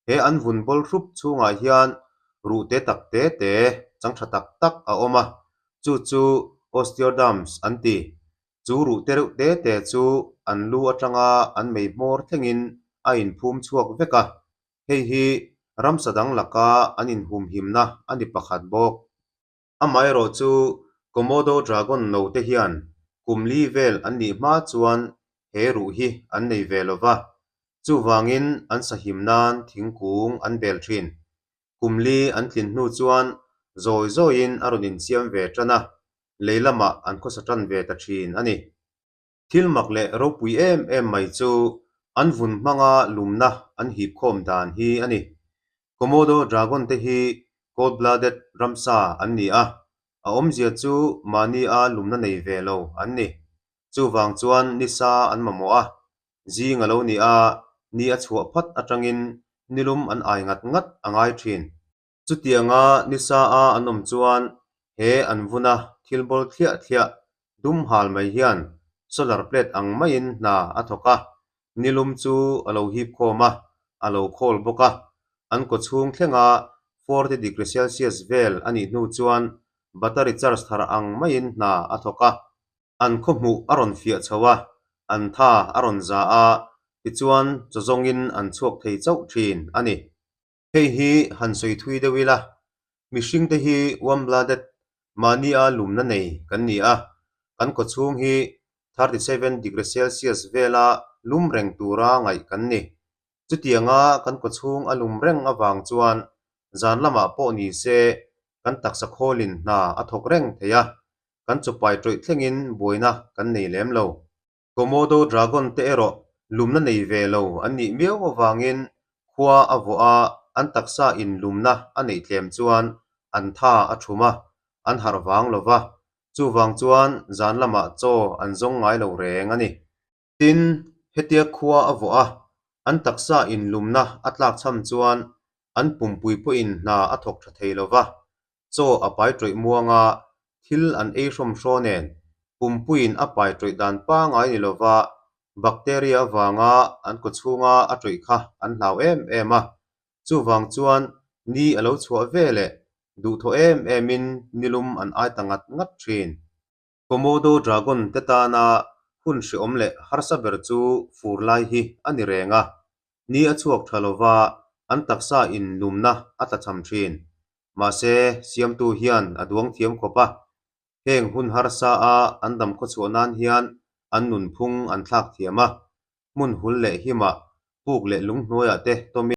He an vun bawl hrup chhungah hian ruh te tak te te chang tha tak tak a awm a, chu chu osteoderms an ti. Chu ruh te reuh te te chu an lu atanga an mei hmawr thlengin a inphum chhuak vek a, hei hi ramsa dang laka an inhumhimna a ni pakhat bawk. Amaherawh chu Komodo dragon no te hian kum li vel an nih hma chuan he ruh hi an nei ve lo va, chuvangin an sahim nan thingkung an bel thin. Kum li an tlin hnu chuan zawi zawiin a rawn insiam ve tan a, lei lamah an khawsa tan ve ta thin a ni. Thil mak leh ropui em em mai chu an vun hmanga lumna an hip khawm dan hi a ni. Komodo dragon te hi cold blooded ramsa an ni a, a awmzia chu mahni a lumna nei ve lo an ni. Chuvang chuan nisa an mamawh a, zing a lo ni a, ni a chhuah phat atangin nilum an ai ngat ngat a ngai thin. Chutianga nisa a an awm chuan he an vuna thil bawl thliah thliah dum hal mai hian solar plate ang maiin hna a thawk a, nilum chu a lo hip khawm a, a lo khawl bawk a. An kawchhung thlenga 40 degree celsius vel a nih hnu chuan battery charge thar ang maiin hna a thawk a. An khawhmuh a rawn fiah chho a, an tha a rawn za a, tichuan chaw zawngin an chhuak thei chauh thin a ni. Hei hi han sawi thui deuh ila, mihringte hi warm blooded, mahnia lumna nei kan ni a, kan kawchhung hi 37 degree celsius vela lum reng tura ngaih kan ni. Chutianga kan kawchhung a lum reng avang chuan zan lamah pawh ni se kan taksa khawlin hna a thawk reng thei a, kan chawpai tawih thlengin buaina kan nei lem lo. Komodo dragon te erawh lumna nei ve lo an nih miau avangin khua a vawh a, an taksa in lumna a neih tlem chuan an tha a thum a, an harh vang lo va, chuvang chuan zan lamah chaw an zawng ngai lo reng a ni. Tin, hetia khua a vawh a, an taksa in lumna a tlak chham chuan an pumpui pawhin hna a thawk tha thei lo va, chaw a pai tawih muang a, thil an ei hrawm hraw nen, pumpuiin a pai tawih dan pangai ni lova bacteria avanga an kawchhunga a tawih kha an hlau em em a. Chuvang chuan ni a lo chhuah ve leh duhthawh em emin nilum an ai ta ngat ngat thin. Komodo dragon te tana hun hreawm leh harsa ber chu fur lai hi a ni reng a, ni a chhuak tha lova an taksa in lumna a tlachham thin. Mahse, siamtu hian a duang thiam khawp a, heng hun harsa a an dam khawchhuah nan hian an nunphung an thlak thiam a, hmun hul leh himah puk leh lunghnuaiah te tawmin.